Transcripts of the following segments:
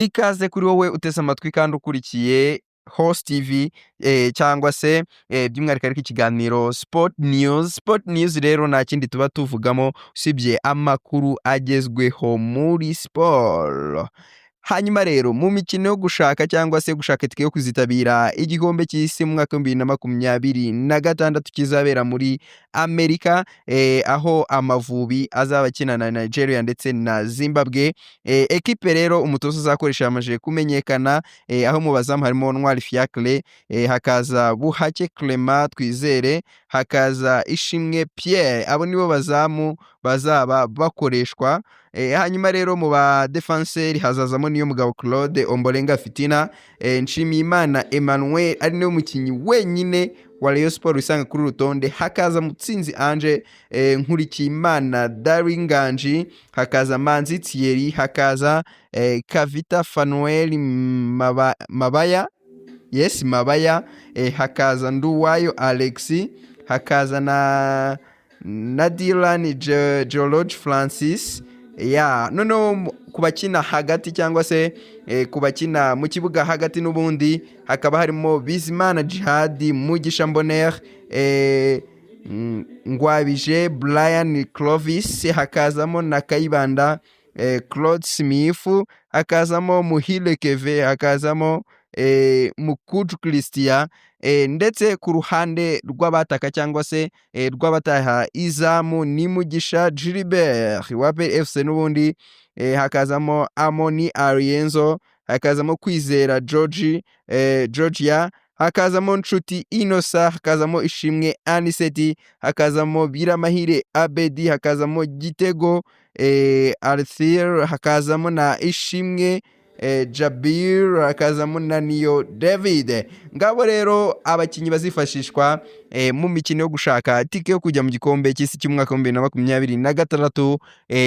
Ikaze kuri wowe uteze amatwi kandi ukurikiye Host TV, cyangwa se by'umwihariko ariko ikiganiro Sport News. Sport News rero nta kindi tuba tuvugamo usibye amakuru agezweho muri siporo. Hanyuma rero mu mikino yo gushaka cyangwa se gushaka itike yo kuzitabira igikombe cy'isi mu mwaka wa 2026 kizabera muri Amerika, aho Amavubi azaba akina na Nigeria ndetse na Zimbabwe. Ekipe rero umutoza azakoresha yamaze kumenyekana, aho mu bazamu harimo Ntwari Fiacre, hakaza Buhake Clement Twizere, hakaza Ishimwe Pierre. Abo nibo bazamu bazaba bakoreshwa. Hanyuma rero mu ba défenseur hazazamo Niyomugabo Claude, Ombolenga Fitina, Nshimiyimana Emmanuel ari niwe mukinnyi wenyine wa Rayon Sport wisanga kuri uru rutonde, hakaza Mutsinzi Ange, Nkurikiyimana Daringanji, hakaza Manzi Thierry, hakaza Kavita Fanuel Mabaya, yes, Mabaya, hakaza Nduwayo Alexis, hakaza na Dylan George Francis. Ya noneho ku bakina hagati cyangwa se ku bakina mu kibuga hagati n'ubundi hakaba harimo Bizimana Djihad, Mugisha Mboner, Ngwabije Brian Clovis, hakazamo na Kayibanda Claude Smith, hakazamo Muhire Keve, hakazamo Mukuju Christian, ndetse ku ruhande rw'abataka cyangwa se rw'abataha izamu ni Mugisha Gilbert wa APR FC n'ubundi, hakazamo Amoni Arienzo, hakazamo Kwizera George, Georgia, hakazamo Nshuti Innocent, hakazamo Ishimwe Aniseti, hakazamo Biramahire Abedi, hakazamo Gitego Arthur, hakazamo na Ishimwe Jabir, hakazamo na Niyo David. Ngabo rero abakinnyi bazifashishwa mu mikino yo gushaka tike yo kujya mu gikombe cy'isi cy'umwaka wa 2026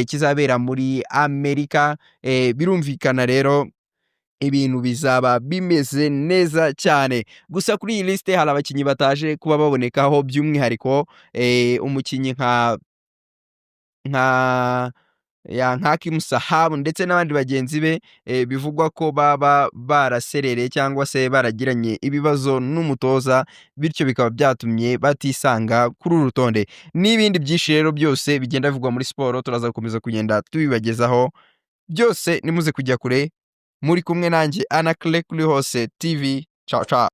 kizabera muri Amerika. Birumvikana rero ibintu bizaba bimeze neza cyane. Gusa kuri iyi lisite hari abakinnyi bataje kuba babonekaho, by'umwihariko umukinnyi nka ya nka Hakim Sahabu ndetse n'abandi bagenzi be, bivugwa ko baba baraserereye cyangwa se baragiranye ibibazo n'umutoza, bityo bikaba byatumye batisanga kuri uru rutonde. N'ibindi byinshi rero byose bigenda bivugwa muri siporo turaza gukomeza kugenda tubibagezaho byose. Nimuze kujya kure, muri kumwe nanjye Anaclet kuri Hose TV. Ciao ciao.